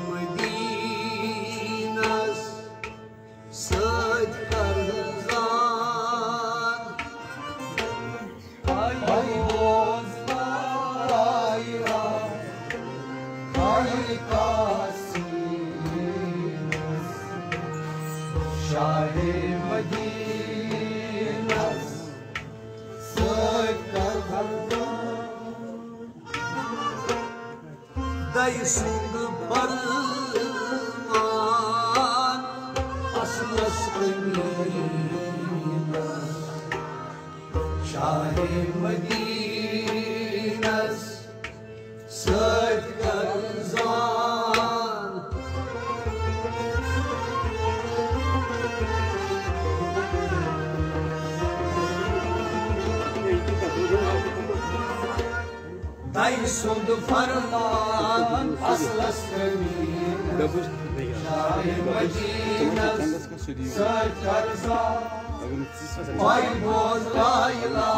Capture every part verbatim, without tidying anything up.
مدینس سۭتۍ قرضان۔ آے بوز آے راز، آے قاسمس، شاہ مدینس سۭتۍ قرضان۔ دَے سُنٛد فرمان اصلس أمیٖنس، شاہ مدینس سۭتۍ قرضان۔ دَے سُنٛد فرمان اصلس أمیٖنس، شاہ مدینس سۭتۍ قرضان۔ آے بوز لا الہ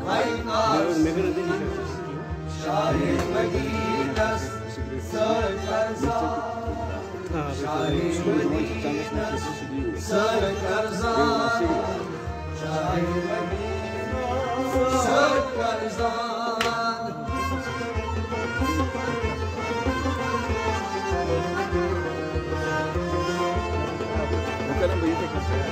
الا اللہ، شاہ مدینس سۭتۍ قرضان۔ شاہ مدینس سۭتۍ قرضان، شاہ مدینس سۭتۍ قرضان۔ بہٕ کرٕ بیٚیہِ تہِ کینٛہہ۔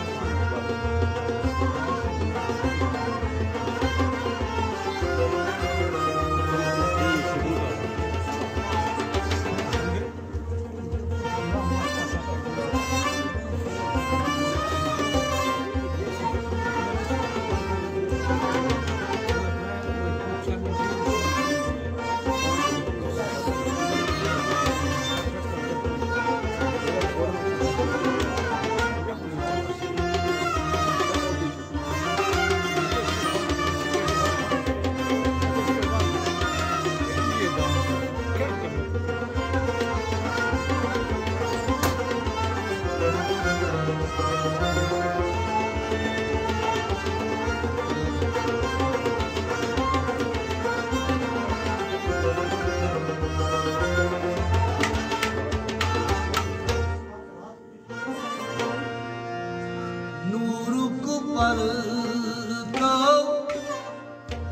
نورک پردو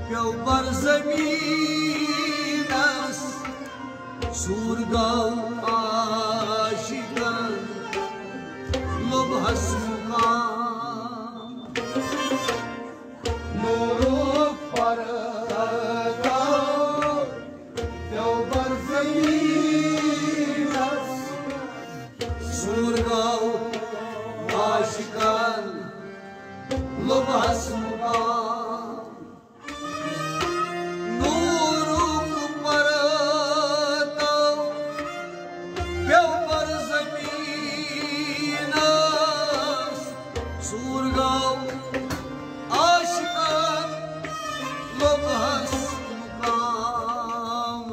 پیو بر زمینس، سور گو عاشقن لوبہس مقام۔ نورک پردو پیو بر زمینس، سور گو عاشقن لوبہس مقام۔ نورک پردو پیو بر زمینس، سور گو عاشقن لوبہس مقام۔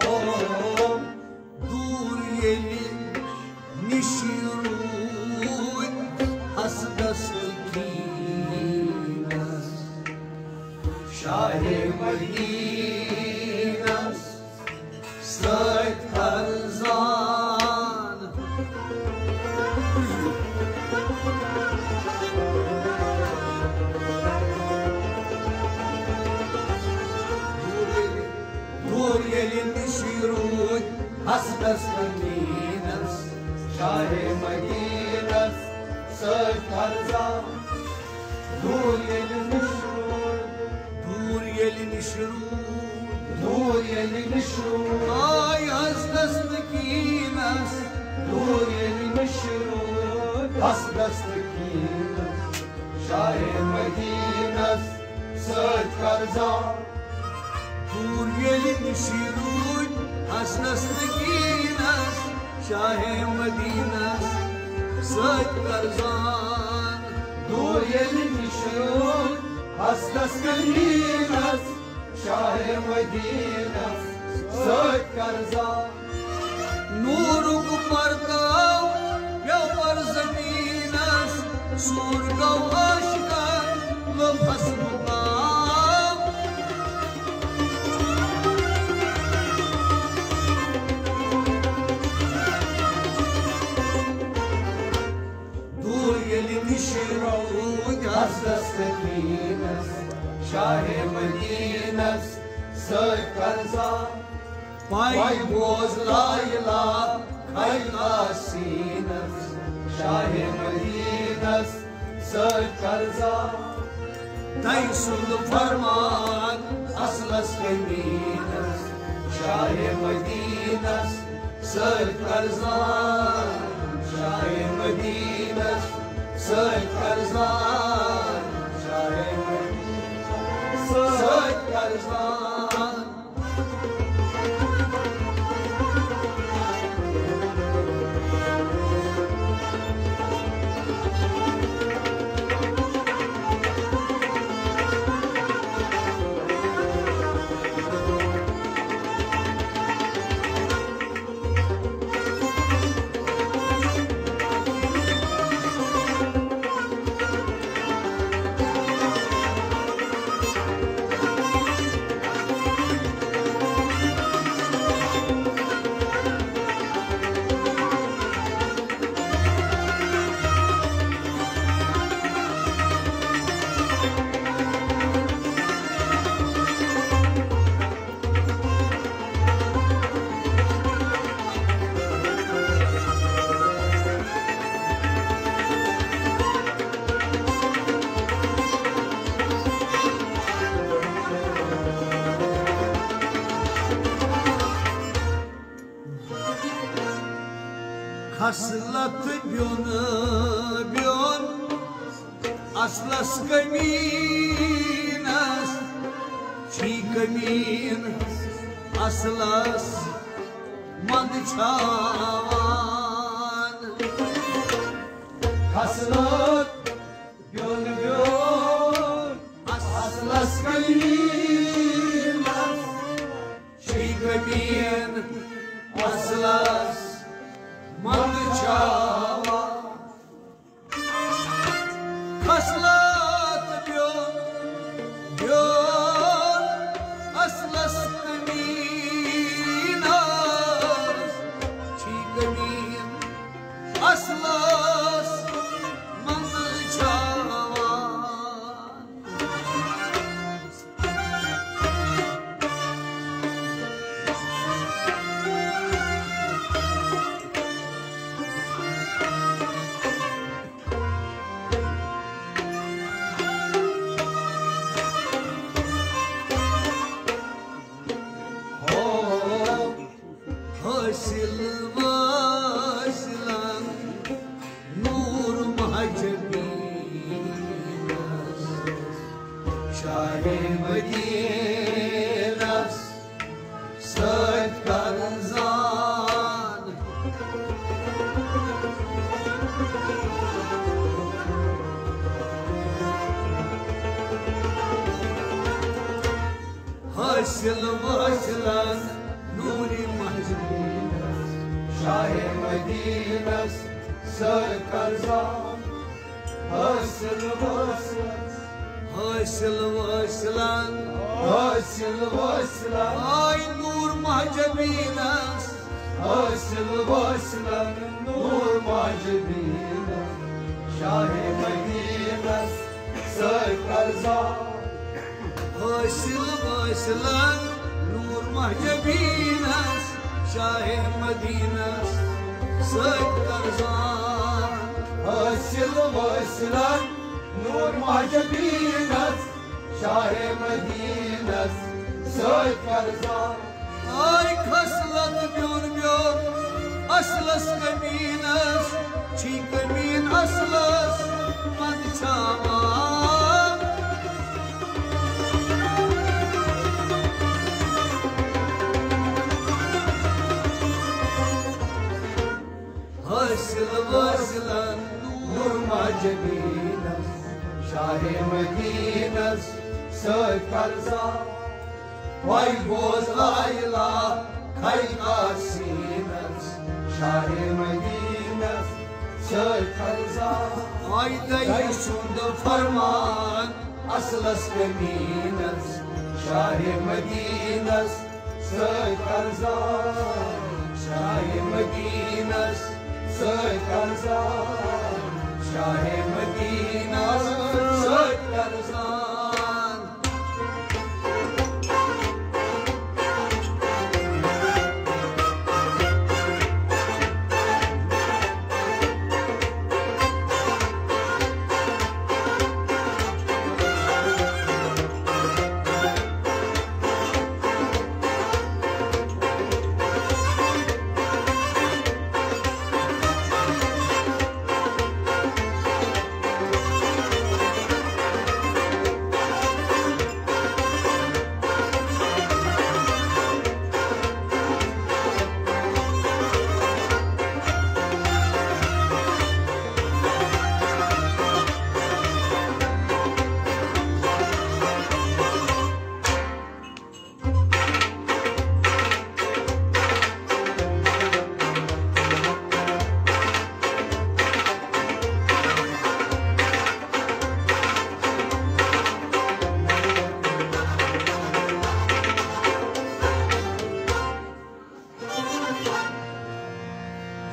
ہو، دوٗر ییٚلہِ نِش روٗدۍ حسدس تہٕ کیٖنس، شاہ مدینس سۭتۍ قرضان۔ دوٗر ییٚلہِ نِش روٗدۍ حسدس تہٕ کیٖنس، شاہ مدینس سۭتۍ قرضان۔ دوٗر ییٚلہِ نِش روٗدۍ، دوٗر ییٚلہِ نِش روٗدۍ، دوٗر ییٚلہِ نِش روٗدۍ، آے حسدس تہٕ کیٖنس۔ دوٗر ییٚلہِ نِش روٗدۍ، حسدس تہٕ کیٖنس، شاہ مدینس سۭتۍ قرضان۔ دوٗر ییٚلہِ نِش روٗدۍ حسدس تہٕ کیٖنس، شاہ مدینس سۭتۍ قرضان۔ دوٗر ییٚلہِ نِش روٗدۍ حسدس تہٕ کیٖنس، شاہ مدینس سۭتۍ کرزا۔ نورُک پرداو پیوٚو بر زمینس، سوٗر گوٚو عاشقن لُطفس مُقام۔ دوٗر ییٚلہِ نِش روٗدۍ حضرت سکیٖنس، شاہ مدینس سۭتۍ کرزا۔ پاے بوز لا الہ الا سینس، شاہ مدینس سۭتۍ کرزا۔ تٔمۍ سُنٛد فرمان اصلس کمینس، شاہ مدینس سۭتۍ کرزا۔ شاہ مدینس سۭتۍ کرزا۔ شاہ مدینس سۭتۍ کرزا۔ خصلت بیوٚن بیوٚن اصلس کمینس، چھی کمین اصلس مندچھاوان۔ خصلت بیوٚن بیوٚن اصلس کمینس، چھی کمین اصلس مندچھاوان۔ خصلت بیوٚن بیوٚن اصلس کمینس، چھی کمین اصلس مندچھاوان۔ حٲصِل وٲصِلن نوٗر مہجبیٖنس، شاہ مدیٖنس سۭتۍ کرزان۔ حٲصِل وٲصِلن نوٗرِ مہجبیٖنس، شاہ مدیٖنس سۭتۍ کرزان۔ حٲصِل وٲصِلن، حٲصِل وٲصِلن، حٲصِل وٲصِلن، آے نوٗر مہجبیٖنس۔ حٲصِل وٲصِلن نوٗر مہجبیٖنس، شاہ مدیٖنس سۭتۍ کرزان۔ حٲصِل وٲصِلن نوٗر مہجبیٖنس، شاہ مدیٖنس سۭتۍ کرزان۔ حٲصِل وٲصِلن نوٗر مہجبیٖنس، شاہ مدیٖنس سۭتۍ کرزان۔ آے خصلت بیوٚن بیوٚن اصلس کمینس، چھی کمین اصلس مندچھاوان۔ حٲصِل وٲصِلن نوٗر مہجبیٖنس، شاہ مدیٖنس سۭتۍ کرزان۔ وۄنۍ بوز لا الہ خلقہ سیٖنس، شاہ مدینس سۭتۍ فرزان۔ آے دَیہِ سُنٛد فرمان اصلس کمیٖنس، شاہ مدینس سۭتۍ فرزان۔ شاہ مدینس سۭتۍ فرزان، شاہ مدینس سۭتۍ فرزان۔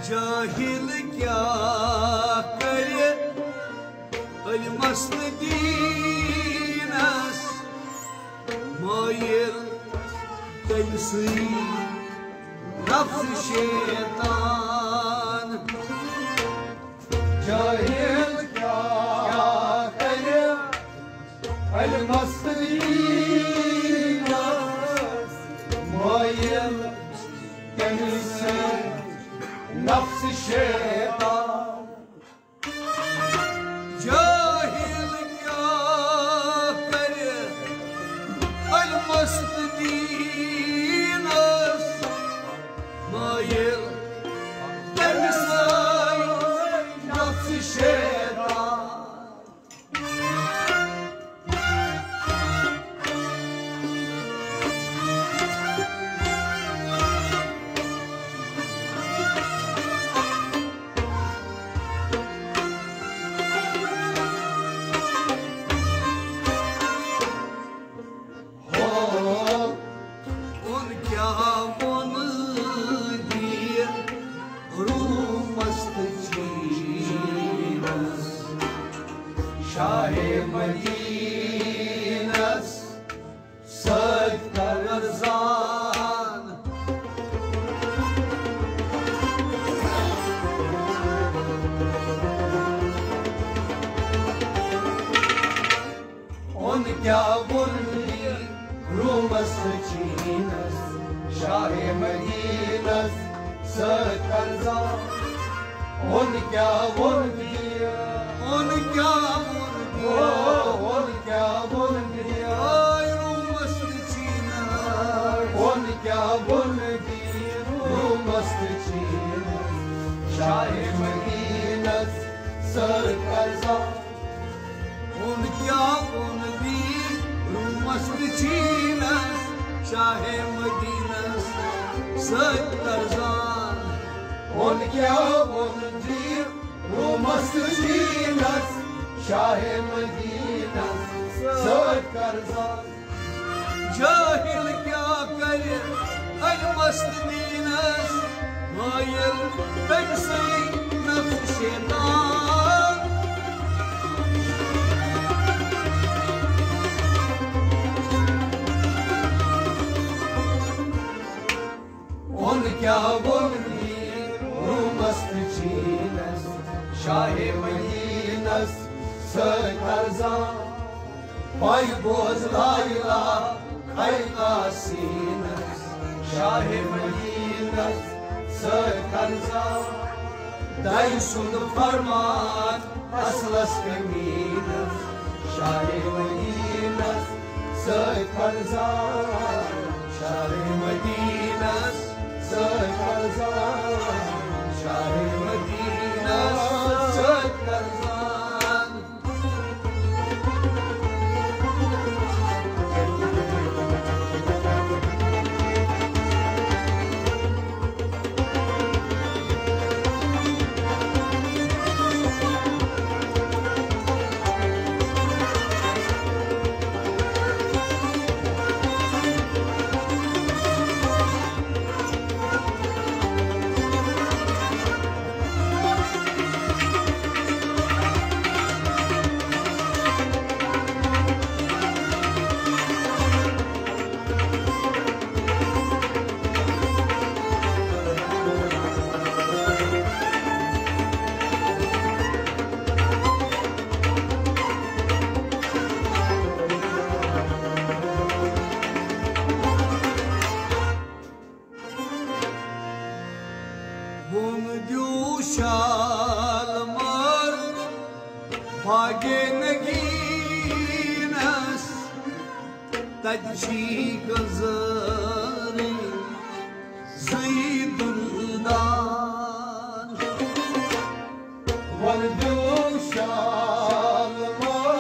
جاہل کیٛاہ کرِ علمس تہٕ دیٖنس، مٲیِل تٔمۍ سٕے نفس شیطان۔ جاہل کیٛاہ کرِ علمس تہٕ دیٖنس، مٲیِل تٔمۍ سٕے نفس شیطان۔ جاہل کیٛاہ کرِ علمس تہٕ دیٖنس، مٲیِل تٔمۍ سٕے نفس شیطان۔ ہو، ووٚن کیٛاہ ووٚن دِیہِ روٗمس تہٕ چیٖنس، شاہ مدیٖنس سۭتۍ فرزان۔ اوٚن کیٛاہ ووٚن یہِ روٗمس تہٕ چیٖنس، شاہ مدیٖنس سۭتۍ فرزان۔ اوٚن کیٛاہ ووٚن یہِ، اوٚن کیٛاہ ووٚن یہِ، او، اوٚن کیٛاہ ووٚن یہِ، آے روٗمس تہٕ چیٖنس۔ اوٚن کیٛاہ ووٚن یہِ روٗمس تہٕ چیٖنس، شاہ مدیٖنس سۭتۍ فرزان۔ اوٚن کیٛاہ ووٚن بیٚیہِ روٗمس تہٕ چیٖنس، شاہ مدیٖنس سۭتۍ فرزان۔ اوٚن کیٛاہ ووٚن بیٚیہِ روٗمس تہٕ چیٖنس، شاہ مدیٖنس سۭتۍ فرزان۔ جاہل کیٛاہ کرِ علمس تہٕ دیٖنس، مٲیِل تٔمۍ سٕے نفس شیطان۔ اوٚن کیٛاہ ووٚن یہِ روٗمس تہٕ چیٖنس، شاہ مدیٖنس سۭتۍ فرزان۔ پاے بوز لا الہ خلقہ سیٖنس، شاہ مدیٖنس سۭتۍ فرزان۔ دَیہِ سُنٛد فرمان اصلس کمیٖنس، شاہ مدیٖنس سۭتۍ فرزان۔ شاہ مدیٖنس سۭتۍ فرزان، شاہ مدیٖنس سۭتۍ فرزان۔ اَتہِ چھی گۄزٲرٕے زٕے دُردار۔ وَن دیو شالمار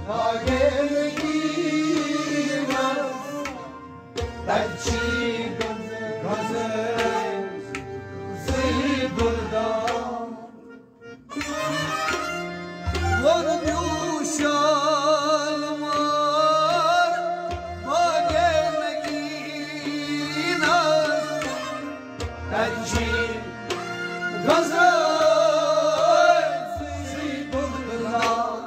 باغے نگیٖنَس، تَتہِ چھی گۄزٲرٕے زٕے دُردار۔ وَن دیو شالمار باغے نگیٖنَس، تَتہِ چھی گۄزٲرٕے زٕے دُردار۔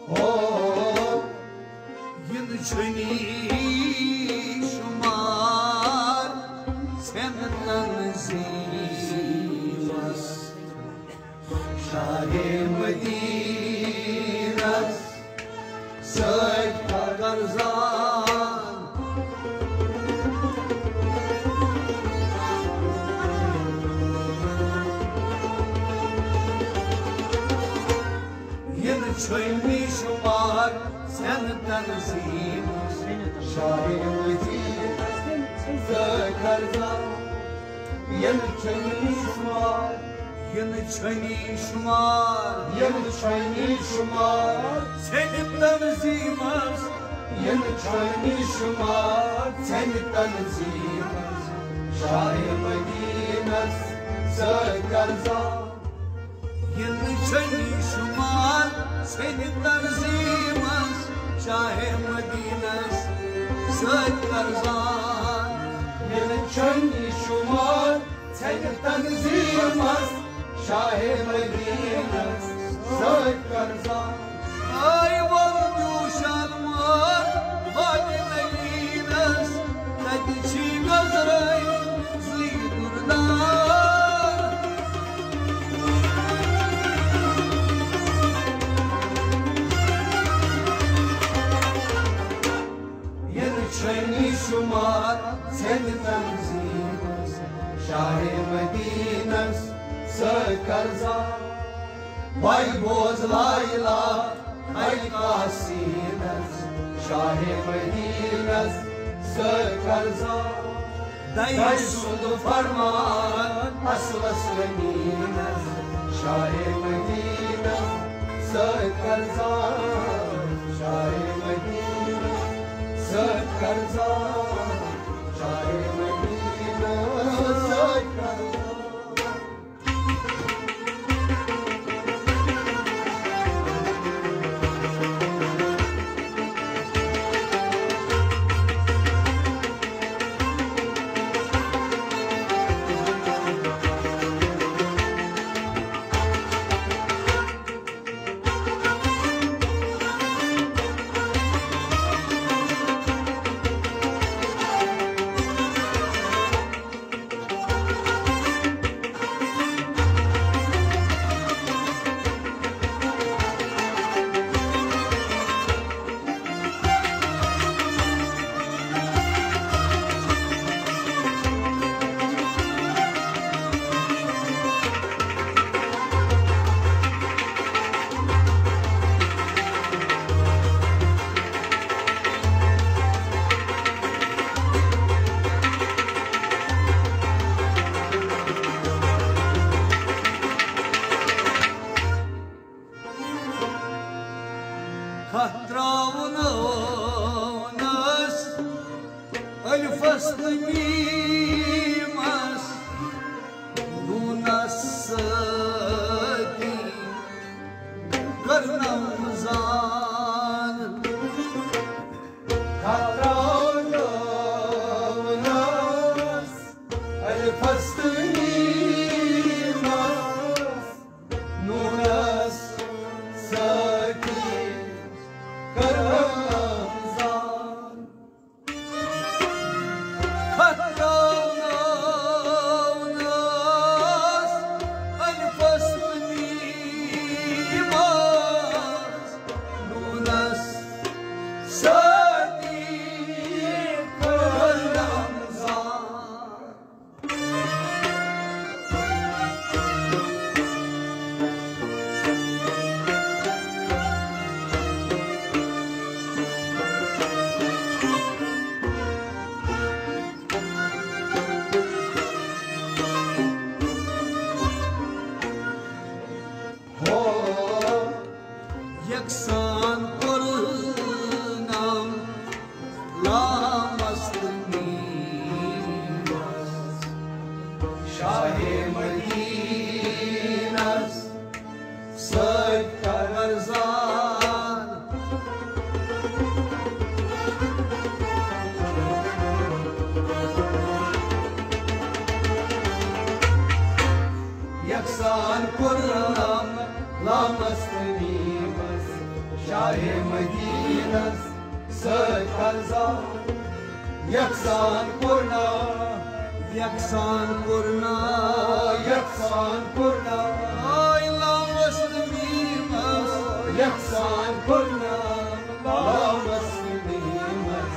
ہو، یِنہٕ چھُنی شُمار ژھٮ۪ن تنظیٖمس۔ شاہِ مدینس سۭتۍ قرضان۔ یِنہٕ چھُنی شُمار ژھٮ۪ن تنظیٖمس۔ شاہِ مدینس سۭتۍ قرضان۔ یِنہٕ چھُنی شُمار، یِنہٕ چھُنی شُمار، یِنہٕ چھُنی شُمار۔ ژھٮ۪نہِ تنظیٖمس، یِنہٕ چھُنی شُمار۔ ژھٮ۪نہِ تنظیٖمس شاہِ مدینس سۭتۍ قرضان۔ یِنہٕ چھُنی شُمار ژھٮ۪نہِ تنظیٖمس شاہِ مدینس سۭتۍ قرضان۔ یِنہٕ چھُنی شُمار ژھٮ۪نہِ تنظیٖمس شاہِ مدینس سۭتۍ قرضان۔ آے وَن دیو شالمار باغے نگیٖنس، تَتہِ چھی گۄزٲرٕے زٕے دُردار۔ یِنہٕ چھُنی شُمار ژھٮ۪نہِ تنظیٖمس شاہِ مدینس سۭتۍ قرضان۔ وَے بوز لا الہ الا اللہ سیٖنس شاہِ مدینس سۭتۍ قرضان۔ دَے سُنٛد فرمان اصلس أمیٖنس شاہِ مدینس سۭتۍ قرضان۔ شاہِ مدینس سۭتۍ قرضان۔ شاہِ مدینس سۭتۍ قرضان۔ کتھ تراوُن ٲونس الفس تہٕ میٖمس، نوٗنس سۭتی کرنم زان۔ کتھ تراوُن ٲونس الفس تہٕ میٖمس، نوٗنس سۭتی کرنم زان۔ کتھ تراونس الفس تہٕ یکسان کرنام لامست نیمس شاہ مدینس سۭتۍ قرضان۔ یکسان کرنام لامست نیمس شاہ مدینس سۭتۍ قرضان۔ یکسان کرنام، یکسان کرنام، یکسان کرنام، آے لامست نیمس۔ یکسان کرنام لامست نیمس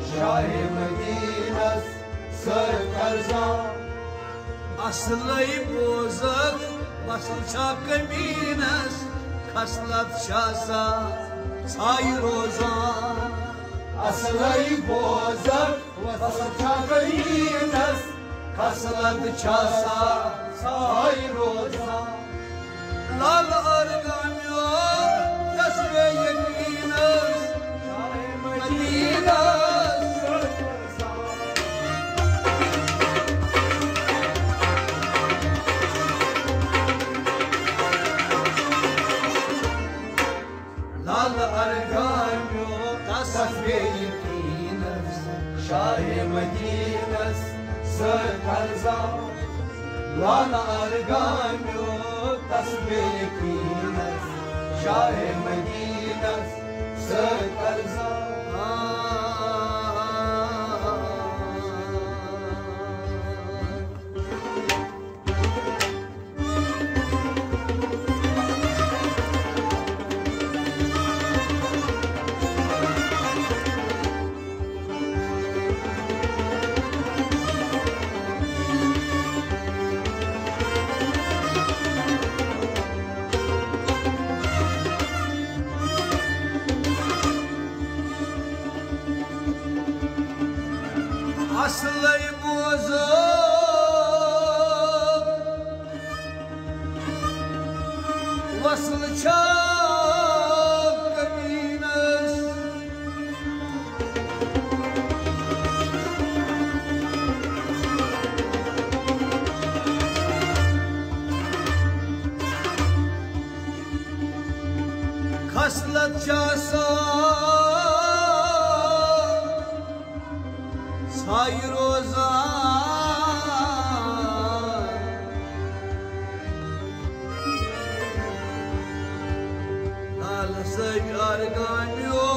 شاہ مدینس سۭتۍ قرضان۔ اصلے بوزکھ، وصل چھا کمینس، خصلت چھا سا ژھایہِ روزان۔ اصلے بوزکھ، وصل چھا کمینس، خصلت چھا سا ژھایہِ روزان۔ لال ارگامیو تصویر یقینس، مدینس۔ لال ارگامیو تصویر یقینس، شاہ مدینس سۭتۍ قرضان۔ لال ارگامیو تصویر یقینس، شاہ مدینس سۭتۍ قرضان۔ اصلے بوزو، وصل چھا کمینس۔ خصلت چھا سا ژھایہِ روزان۔ لال صٲبۍ ارگامیو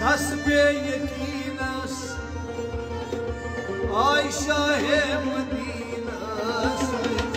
تصویر یقینس، آے شاہ مدینس۔